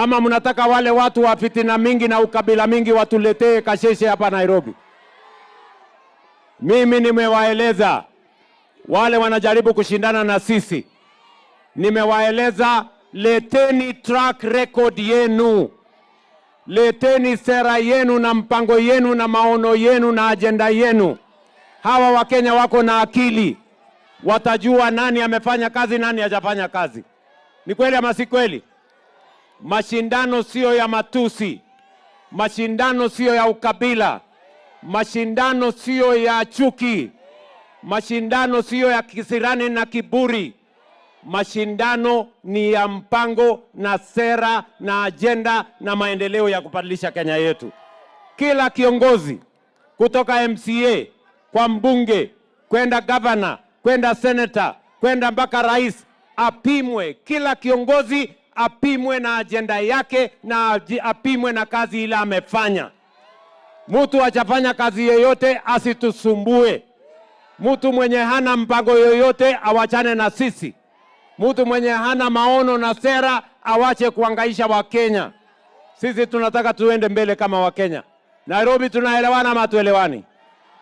Ama mnataka wale watu wa fitina mingi na ukabila mingi watuletee kasheshe hapa Nairobi? Mimi nimewaeleza wale wanajaribu kushindana na sisi, nimewaeleza leteni track record yenu, leteni sera yenu na mpango yenu na maono yenu na ajenda yenu. Hawa Wakenya wako na akili, watajua nani amefanya kazi, nani hajafanya kazi. Ni kweli ama si kweli? Mashindano siyo ya matusi, mashindano siyo ya ukabila, mashindano siyo ya chuki, mashindano siyo ya kisirani na kiburi. Mashindano ni ya mpango na sera na ajenda na maendeleo ya kubadilisha Kenya yetu. Kila kiongozi kutoka MCA kwa mbunge kwenda gavana kwenda seneta kwenda mpaka rais apimwe. Kila kiongozi apimwe na ajenda yake na apimwe na kazi ile amefanya. Mtu hajafanya kazi yoyote asitusumbue. Mtu mwenye hana mpango yoyote awachane na sisi. Mtu mwenye hana maono na sera awache kuangaisha Wakenya. Sisi tunataka tuende mbele kama Wakenya. Nairobi tunaelewana ama hatuelewani?